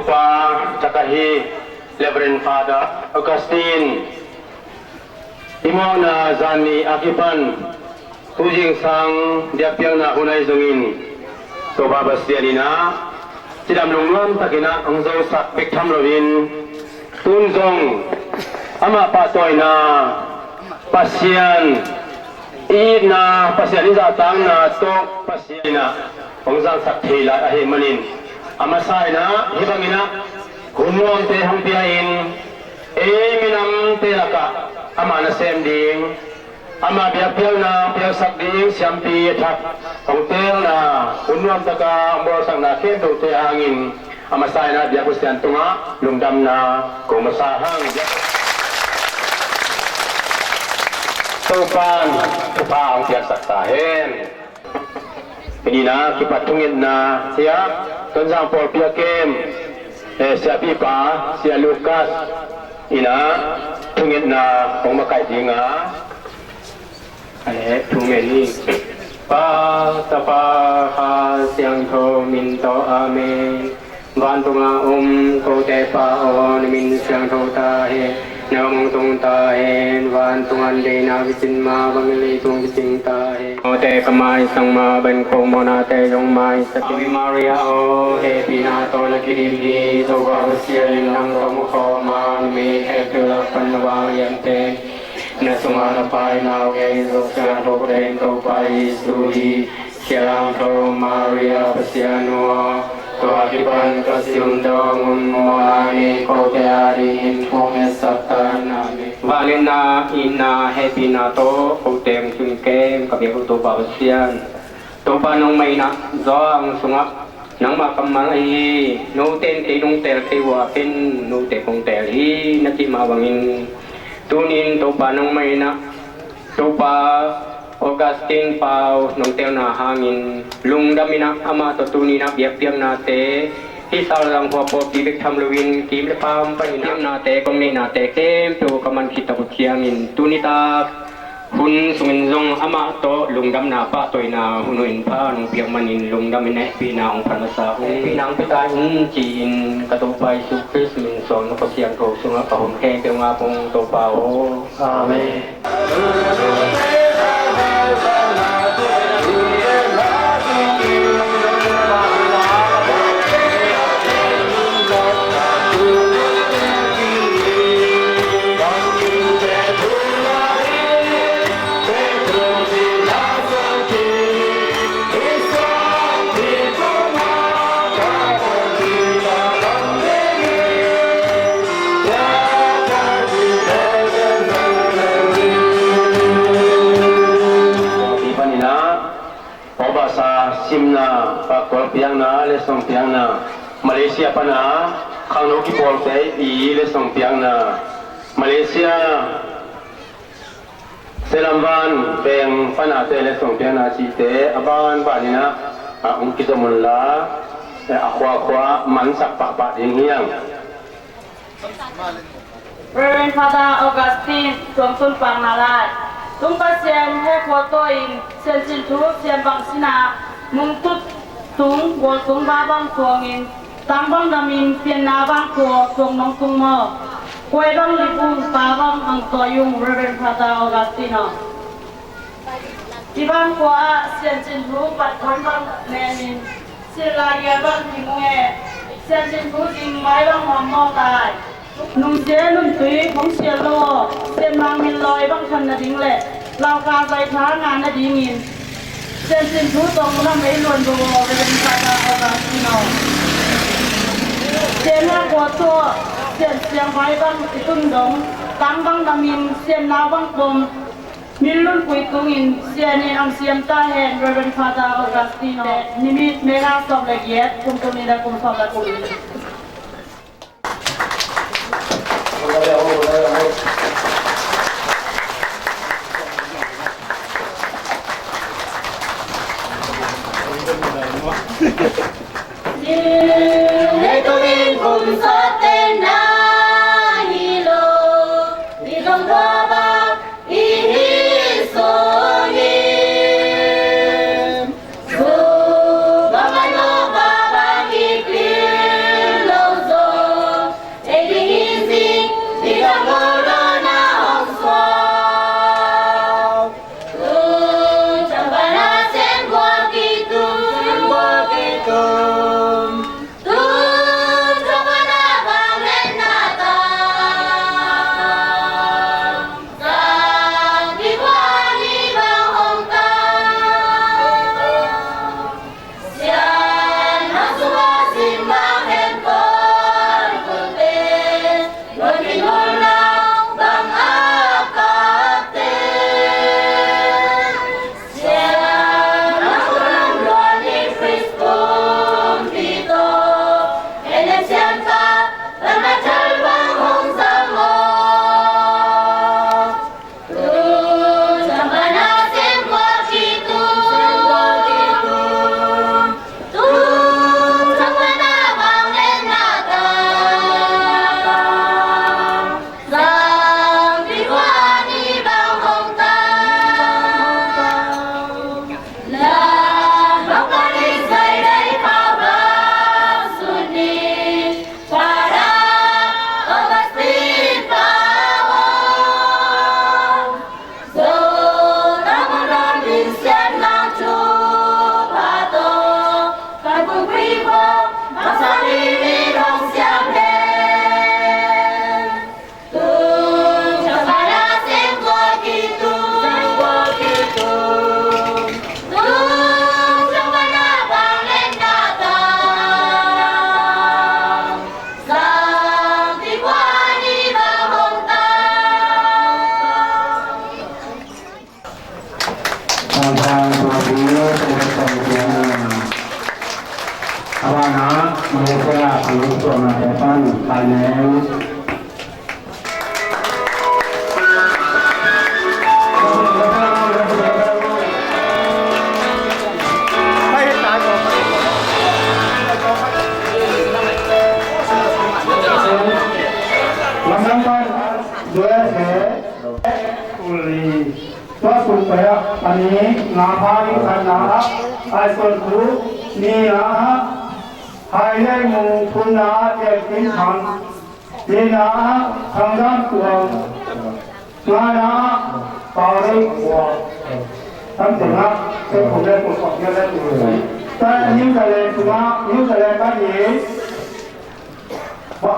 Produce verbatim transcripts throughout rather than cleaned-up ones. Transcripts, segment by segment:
Pa, tak ahi Reverend Father Augustine i mawhna zan nih a kipan tu zingsang biakpiakna hun ahi zongin Topa Pasian in ah cidam lungnuam takin ah hong zosak bek tham loin, tun zong amah pahtawina, Pasian i itna, Pasian i zahtakna tawh Pasian in ah hong zangsak thei lai ahih manin, a masa in ah hih bangin ah hun nuamte hong pia-in, ei minamte lakah ama nasem ding, ama biakpiakna piaksak ding siampi a thak hong teelna, hun nuamtaka hong bawlsakna khempeuhte hangin, a masa in ah biak Pasian tungah lungdamna ko masa hang. Topa'n thupha hong piaksak ta hen. Hih ni-in ah kipat thungetna, sia Tonzang pawlpi a kem, eh, siapipa, sia Lucas in ah thungetna hong makaih ding a, eh, thungen ni. Pa, Tapa, Kha Siangtho min tawh, amen. Vantung a om kote Pa aw, na min siangtho ta hen, na gam hong tung ta hen. Vantung a na deihna kicin mah bangin leitung kicing ta hen. Note ka maisak mah bangin ko mawhnate zong maisak in. Ave Maria aw, hehpihna tawh na kidim hi, Topa Pasian in nang tawh mu khawm a, numei khempeuh lak pan na vang lian pen. Na sungah na Pa in a, kei zong siangtho ka deih Topa Jesuh hi. Siangtho Maria Pasian nu aw, tua kipan ka si-um dong un mawhna nei kote adingin thungetsak ta in. Amen. Vangliatna, itna, hehpihna tawh kote hong tun kem ka biak uh Topa Pasian. Topa nangmah in ah zaw a hong sungah nangmah kammal ahi hi. Note in kei nong teel kei uh a, ken note kong teel hi na cih mah bangin, tuni-in Topa nangmah in ah Topa Augustine Pau nong teelna hangin lungdam in ah, amah tawh tuni-in ah biakpiaknate hih Salzang khua pawlpi bek tham loin kim le pam panin biakpiaknate kong neihnate khempeuh ka man khit tak uh ciangin, tuni tak hun sungin zong amah tawh lungdamna pahtawina hun hoih in pha nong piak manin lungdam in, hehpihna hong phat masa ung, hehpihna hong pia ta in ci-in ka Topa Jesuh Khrist min suang na Kha Siangtho sungah ka hun khempeuh ngap ung Topa aw. Amen. Tua pi panin ah pawlbasa simna, pakkual piakna, letsong piakna, Malaysia pana khangno kipawlte i letsong piakna, Malaysia Selamban veng panate letsong piakna cihte a banbanin ah, a hong kizom unla, a khuakhua mansak pahpah ding hi hang. Reverend Father Augustine, tuamtun pang na lai. Tung Pasian hehkhua tawh in siancin thu sian bang sinah, mungtut tung, gualtung ba bang tuangin, tang bang damin, pianna bang tua tuang nong tung maw? Kuai bang lip ung, pa bang ang tawi ung, Reverend Father Augustine aw. Ci bang kua ah siancin thu pat khuan bang nenin, silh lai gial bang kim ung e, siancin thu zing vai bang nuam maw tai. Nungsia nuntui hong sial lo, sian mang min lawi bang khan nading le lauka zaitha nga nadingin siancin thu tong na mei luan bo, Reverend Father Augustine aw. Sian na kua tua sian siang vai bang i tun dong, tang bang damin, sian nau bang pom, min lun pui tungin sian in ang siam ta hen, Reverend Father Augustine aw. Nimit mega sawm le giat, kum kum ni da kum sawm le kum ni. Bana Malaysia a pang tuang a tepan Thailand. Lamdang pan U S A, Uli. Tua sung pai ah a ni nga pha ding khatna ah, Aison Khup nihna ah, Hai Lei Mung, thumna ah Tian Kim Thang, lina ah Thang Dam Tuang, ngana ah Pau Lei Kua. Tam teng ah, Aison Khup le Khup Khup le Khup. Tua New Zealand sungah, New Zealand pan hi. Pa,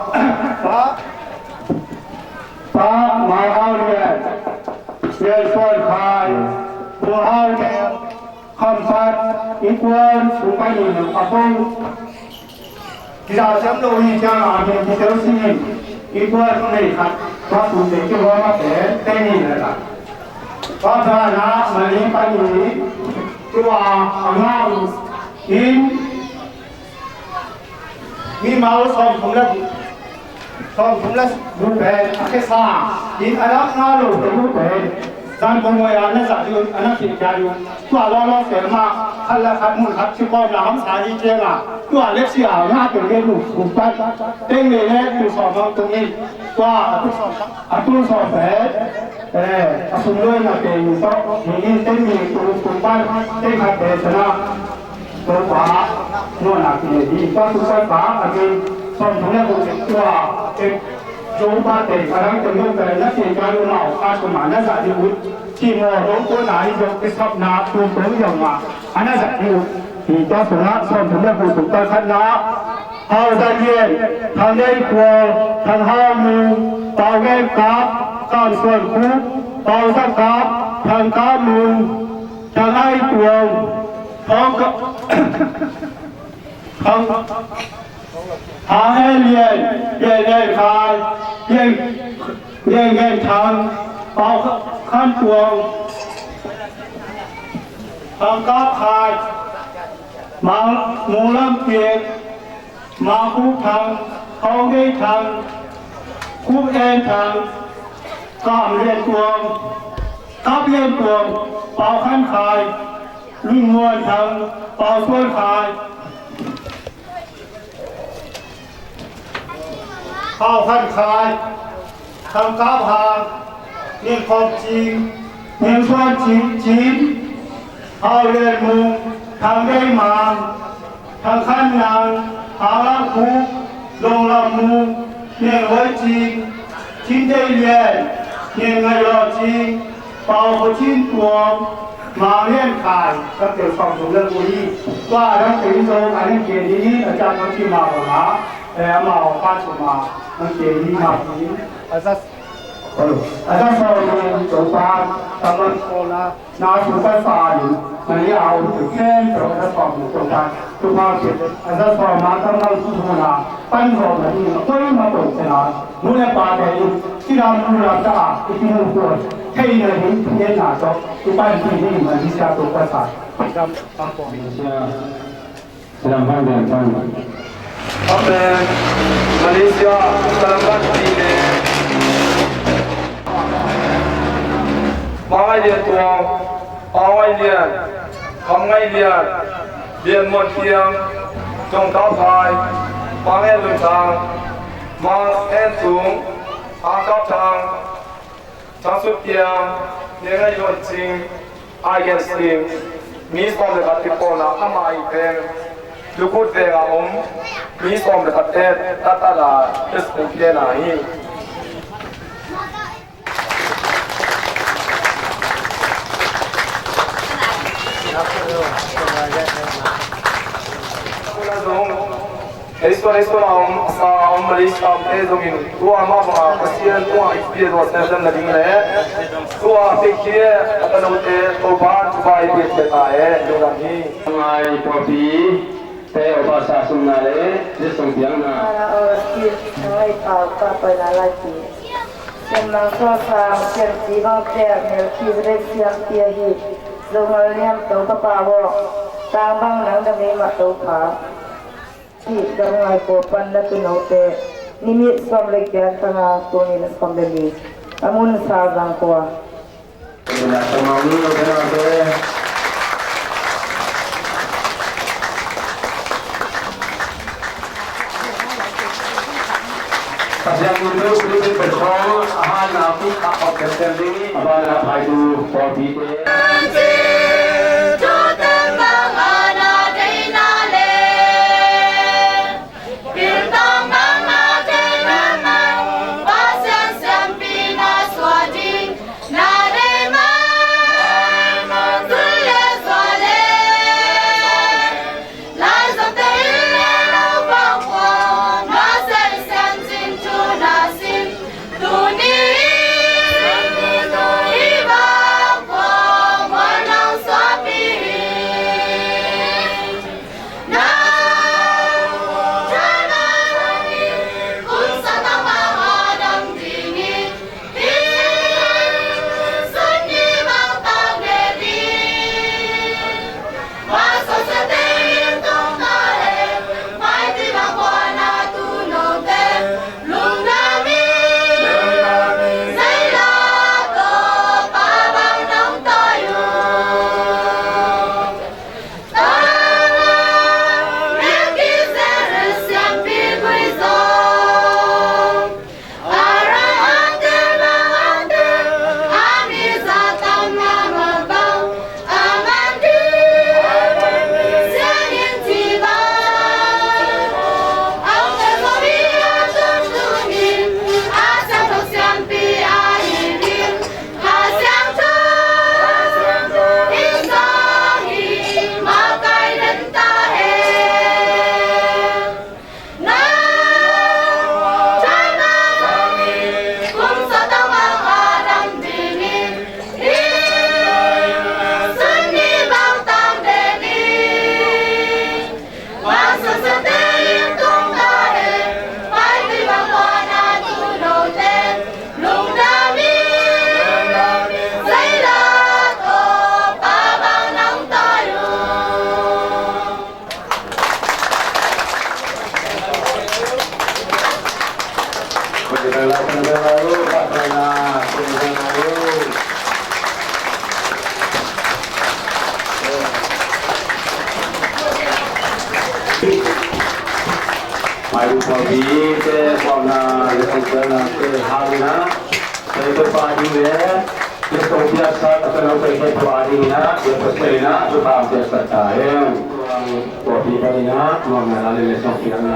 pa, Pa Mai Hau Lian, Lian Suan Khai, Bu Hau Lian, Kham Pat, Inn Kuan, Sung Pai Ni, a pong. Kizah siam lo hi ciang a, hi ki tel sin, Inn Kuan nei khat, pa Sung Te ki hua ma te, te ni le la. Pa Thana, Mani Pa Ni, tua, a ngau, in, Mimal sawmthum le, sawmthum le guk pen a khesa in a lam nga lo te guk pen zan kong wai a na zat ding un, a na khih kia ding un. Tua lawlaw pen mah khat le khat mun khat ci kawm la hamsa hi ciang a, tua le sia nga pen le guk guk pan teng le le tu sawm hong tung in. Tua a tu sawm, a tu sawm pen, eh, a sum lo in a pen in tawh hi in teng ni tu tu pan teng khat pen sana. Topa, nuan a kile hi. Tua tu Topa, a min, sawmthum le guk tua, e, Topa te, a dang te, Topa na te, ka lu mau, ka suma na za di ut. Ti mo, Topa na hi, Topa ki sap na, tu tu yong ma, a na za di ut. Hi tua tu na, sawmthum le guk tu ta khat na. Hau Za Yen, Thang Nei Kual, Thang Hau Mung, Pau Gen Kap, Kam Suan Khup, Pau Za Kap, Thang Kap Mung, Thang Ai Tuang, Thang Ka-, Thang, Thang Hei Lian, Lian Lian Khai, Lian, Lian Lian Thang, Pau Khan Tuang, Thang Kap Khai, Mang Mung Lam Kiek, Mang Khup Thang, Thong Dei Thang, Khup En Thang, Kam Lian Tuang, Kap Lian Tuang, Pau Khan Khai, Lun Muan Thang, Pau Suan Khai, Pau Khan Khai, Thang Kap Hang, Niang Khawm Cing, Niang Suan Cing, Cing, Hau Lian Mung, Thang Dei Mang, Thang Khan Nang, Hang Lam Khup, Long Lam Mung, Niang Huai Cing, Cin Dei Lian, Niang Ngai Law Cing, Pau Kho Cin Tuang, Mang Lian Khai, ka tel sawm tung le guk hi. Tua dang tel zo, a dang kel hi, a ca ka ci ma ba ma, eh, amau pa ci ma, dang kel hi ma hi. A za, a za sawm tung Topa, taman sawm na, na su ka sa ni, na ya u tu ken to a za sawm tung Topa, Topa ke, a za sawm ma taman su na, pan zo na ni, a koi ma to se na, nu le pa te ni, ci na nu la ta, i ci nu ko, thei na ni, thei na to, i pan ci ni ma ni sa to ka sa. Malaysia, Malaysia, Salam Band Band Band. Amen. Malaysia, Salam Band Band. Mangai Lian Tuang, Mangai Lian, Kamngai Lian, Lian Muan Tiang, Jong Kap Hai, Mangai Lun Thang, Mangai Tung, Ang Kap Thang, Thang Sut Piang, Niang Ngai Yuan Cing, Ai Gen Sing, mi sawm le khat kipawlna ama i veng, Lukut veng a om, mi sawm le khat te, tata la, Facebook te na hi. Ei suan, ei suan a om, a sa a om, Malaysia a omte zongin, tua mah banga Pasian tungah i pia zaw semsem nading le tua pekkhia a tanote Topan Topa i piakhia ta e, lungdam hi. Ngai Puapi te Opa sa sumna le zia song piangna. Ara ora ki ngai pau pa pai na lai ki. Siam nang suang sang, siam ci bang tek, Melkhizedek siam pia hi. Zongal niam Topa pa wo, tang bang nang da mei ma Topa. Hih Gamngai khua pan na tunote, nimit sawm le giat tang a, tuni na sawm le li, a mun sa zang khua. Pasian min tu, Philippine Petrol, a han na pi kha khop khem khem ding, a ban na phai tu, pawlpi te. Mai lu pawlpi te pawlna le pawlna te hau na. Tei Topa ding le, Kristo piaksak a tano tei tei Topa ding ina, Kristo tei ina, Topa piaksak ta hen. Tua pi ta ina, nuam na la le le song piak na.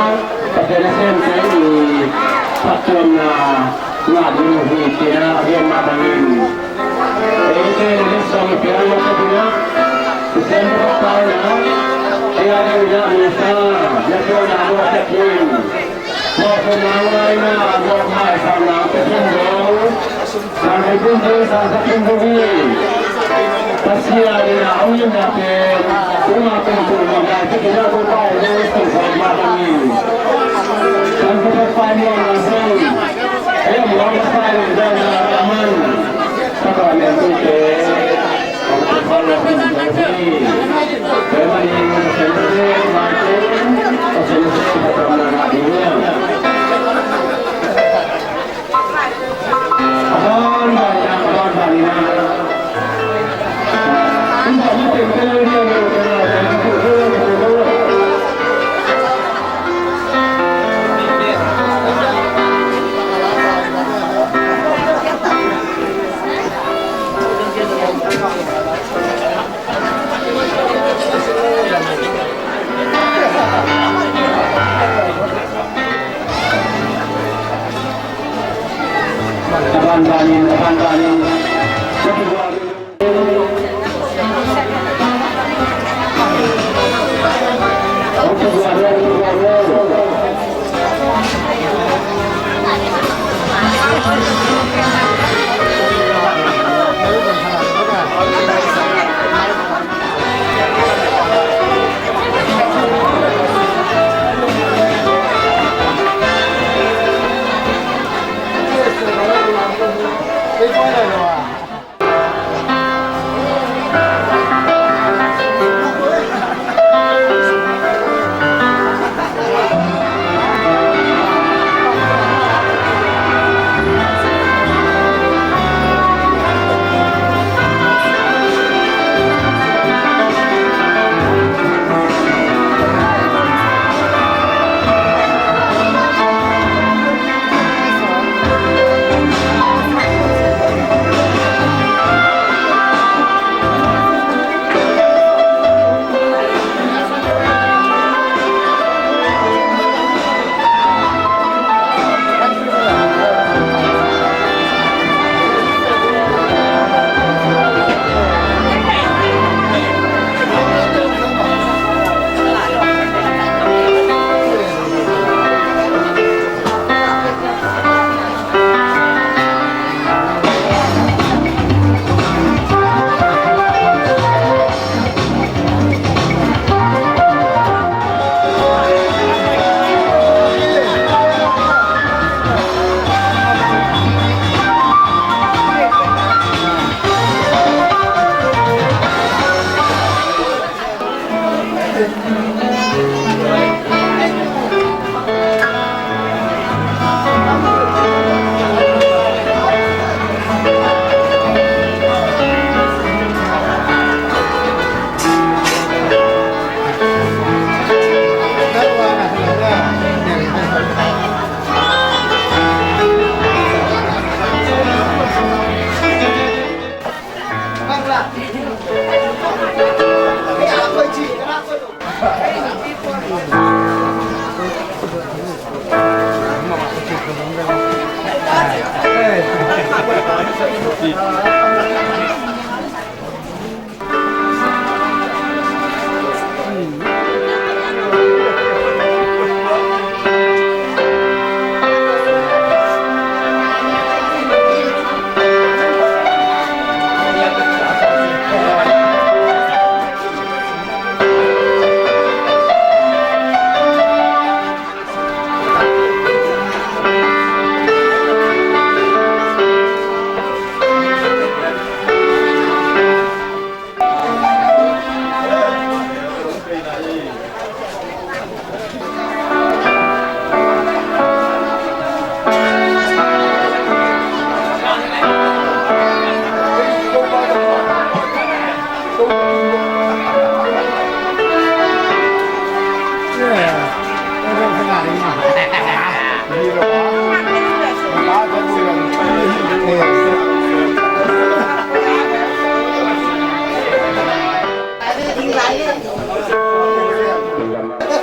Pasian a semte i phattuamna ngah ding uh hi ci-in a gen mah bangin, eite letsong i piak masa ding a, Pasian tungah paina, ei a dingin a misa, na piakna mawh tek in, mawhphurna, ngaina, mawhmaisakna pia khin ding, Pasian in a hong itna pen, tuma pen tung mah gai, tek in a tung pai lo, tung pai mah bangin. Kan tung pai mah na sing. Ei, mah na sai lo dan na man. Sakramentu te. Kan tung pai lo tung pai. Ei, mah ni, sen te, mah te, sen te,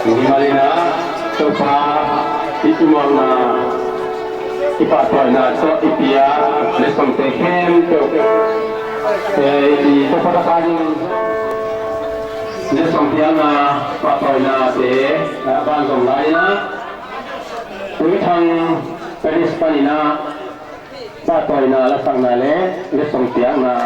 Nimalina, Topa, i cimawhna, i pahtawina tawh i pia letsongte khempeuh, eh, i Topa takah ding letsong piakna pahtawinate, eh, a ban zong lai-in ah, Tuithang Parish panin ah, pahtawina lasakna le letsong piakna.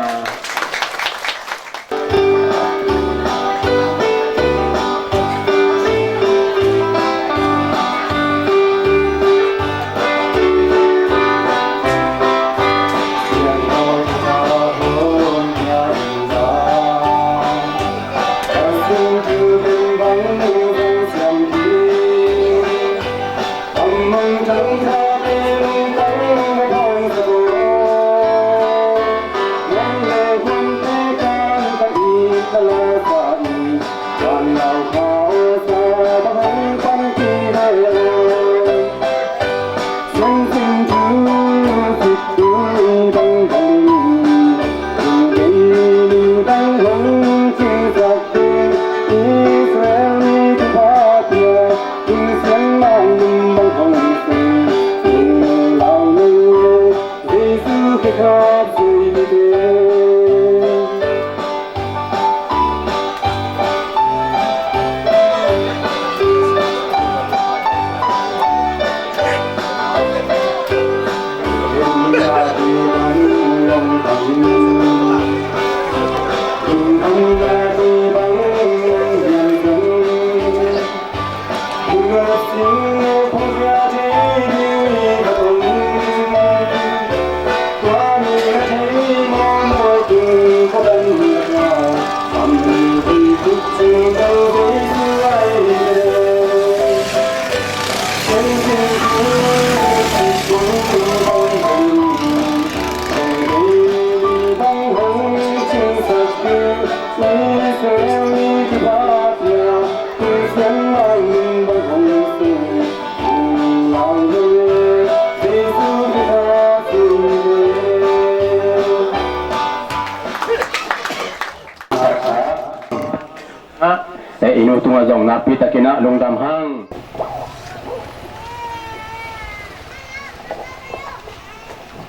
Eh, i nu tungah zong nakpi takin ah lungdam hang.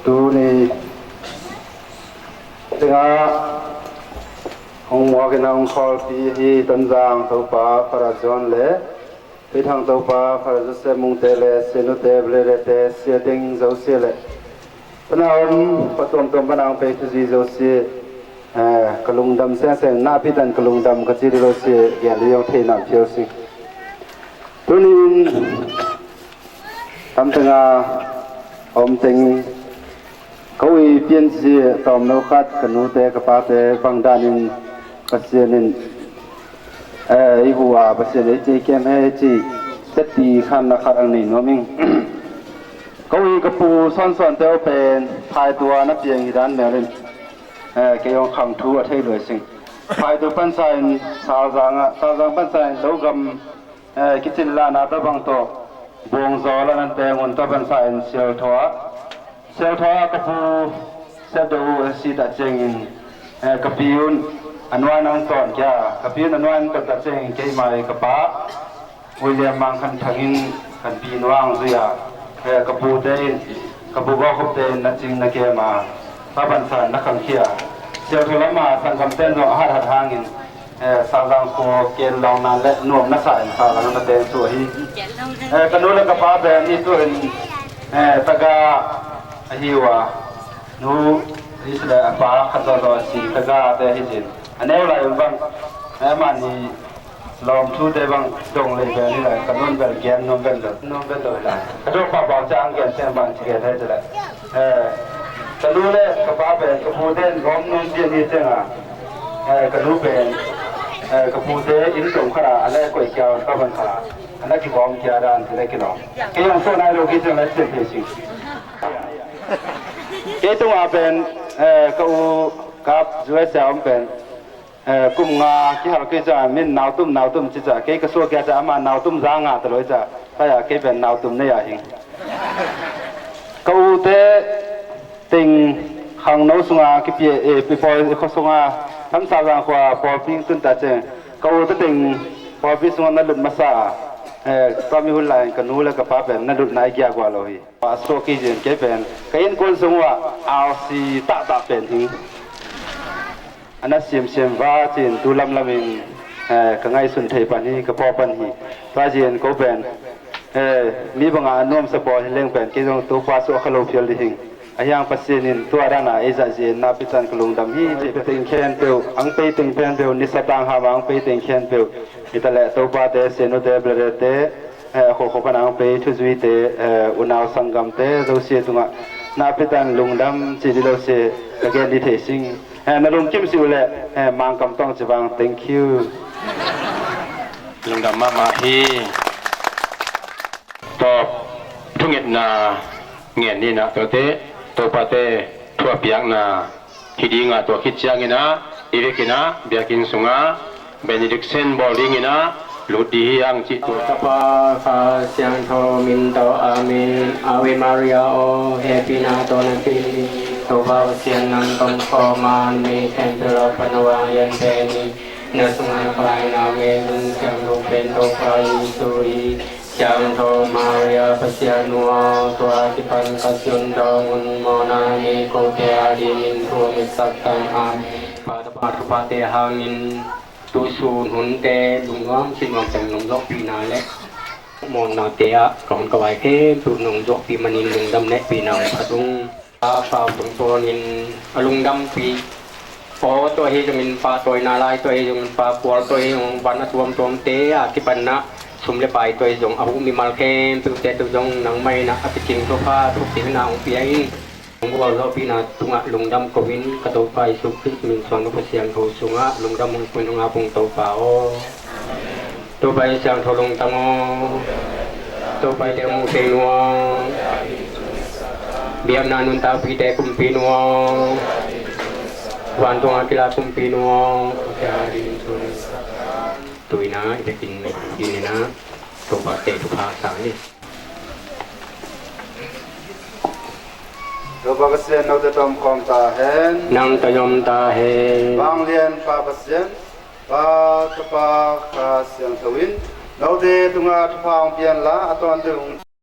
Tuni tengah hong muak in ah hong khawlpi hi Tonzang Topa Father John le Tuithang Topa Father Joseph Mungte le Sia Nute Vlerete, Sia Ding Zosia le pana om pa tuamtuam pana hong pei thuzi Zosia, eh, ka lungdam sengsen, nakpi tan ka lungdam ka ci dih lo Sia, giah li hong thei nam phial sing. Tuni in tamteng a om teng ka ui piansi tawmno khat ka nute ka pate bang danin Pasian in, eh, i hu a Pasian ei ci kem he ci teti khanna khat ang nei nuam ing. Ka ui ka pu sawnsawnte uh pen phaitu a na piang hi dan mel in, eh, kei hong khang thu a thei luai sing. Phaitu pansa in Salzang ah, Salzang pansa in Logam, eh, kicin lana tabang tawh buangzaw lanante ngun tabansa in Sialthaw ah, Sialthaw ah ka pu Sialthaw uh a si ta ciangin, eh, ka pi un a nuai nang tawn kia, ka pi un a nuai nang tawn ta ciangin keimah i ka pa William Mang Khan Thang in kan pi nuang zui a, Eh, ka pute in, ka pu Gawkhupte in na cing na kem a, pa Bansan na khangkhia. Siangtho lam a sanggamte in zong a hathat hangin, eh, Sazang khua ken lawng nan le nuam na sa in Sazang na teng suah hi. Eh, ka nu le ka pa pen i tu in, eh, taga ahi uh a, nu hi sile a pa khat zawzaw a si taga te hi zin. A neu lai un bang, eh, mani lawm thute bang dong lei bel hi lai, ka nun bel gen nuam bel lo, nuam bel lo hi lai. Ka dawh pahpah ciang gen ciang bang ci gen he ci lai. Eh, ka nu le ka pa pen, ka pute in lawm nun pian hi ciang a, eh, ka nu pen, eh, ka pute inn tong khat a, a le koih kia, ka van kha, a na kibawm kia dan ci le kilawm. Kei hong suah nai lo kei ciang le cian thei sing. Kei tungah pen, eh, ka u kap U S A om pen, eh, kum nga kihal kei ca, min nautum, nautum ci ca, kei ka suak kia ca, ama nautum za nga ta lo ca, pai a kei pen nautum nei a hing. Ka ute teng khangno sunga kipia, eh, i pawl i khua sunga, Thamsa Zang khua pawlpi tun ta ceng. Ka ute teng pawlpi sunga na lut masa, eh, tua mi hun lai ka nu le ka pa pen na lut nai giak ua lo hi. A suak kei zin kei pen ka innkuan sung uh ah alsi tahtah pen hi. A na siamsiam va cin tu lamlamin, eh, ka ngaihsun thei pan hi, ka pawh pan hi. Tua zin ko pen, eh, mi bangah a nuamsa pawl hi leng pen kei zong Topa suah kha lo phial dih hing. A hiang Pasian in tua dana ei zah zin na pitan ka lungdam hi. Ci pe teng khempeuh, ang pei teng khempeuh, nisa tang hama ang pei teng khempeuh, i ta le Topa te, Sianute, Brother te, eh, a khawkhaw pan ang pei thuzuite, eh, unau sanggamte zosia tungah na pitan lungdam ci di lo si ka gen di thei sing. Eh, na lungkim si uh le, eh, Mangkam tawng ci vang, thank you. Lungdam mahmah hi. Tawp thungetna ngen ni na tuate, Topate thuapiakna hi dingah tua khit cianginah i vekinah biakinn sungah benediction bawl dinginah lut dih hi ang cih tua. Tapa Kha Siangtho min tawh, Amen. Ave Maria, aw hehpihna tawh na pi, Topa Pasian nang tong khawma, mi khempeuh lak pan a vang lian pen hi. Na sungah na paina ngen Siangtho pen Topa Jesu hi. Siangtho Maria Pasian nu aw, tua kipan ka siundawng hun mawhna nei kote a dingin thu hong ngetsak tan. Amen. Pa Tapa Thupate hangin tusun hunte lungnuam sinuam teng nong zawhpihna le mawhnate ah ka hun ka vai khempeuh nong zawhpih manin lungdam le pihna hong phat ung. A pau tung pawnin a lungdampi aw tawh hi zongin pa tawina lai tawh hi zongin pa kual tawh hi zongin van a tuamtuamte a kipanna sum le pai tawh hi zong a huh mimal khempeuhte tawh zong nangmah inah a kicing tawh pha thuk dingna hong pia in. Hong gualzawhpihna tungah lungdam ko in ka Topa Jesu Khrist min suang Pasian ko sungah lungdam hong pui nungah pung Topa aw. Topa in siangtho lungtang aw. Topa in te mu thei nuam. Biakna nuntakpite kumpi nuam. Vantung a kila kumpi nuam. Tuina i tekin i nena Topa te thupha sang ni. Topa Pasian note tawh om khawm ta hen. Nang tawh om ta hen. Vanglian Pa Pasian, Pa, Tapa, Kha Siangtho in note tungah thupha hong pian la, a tawntung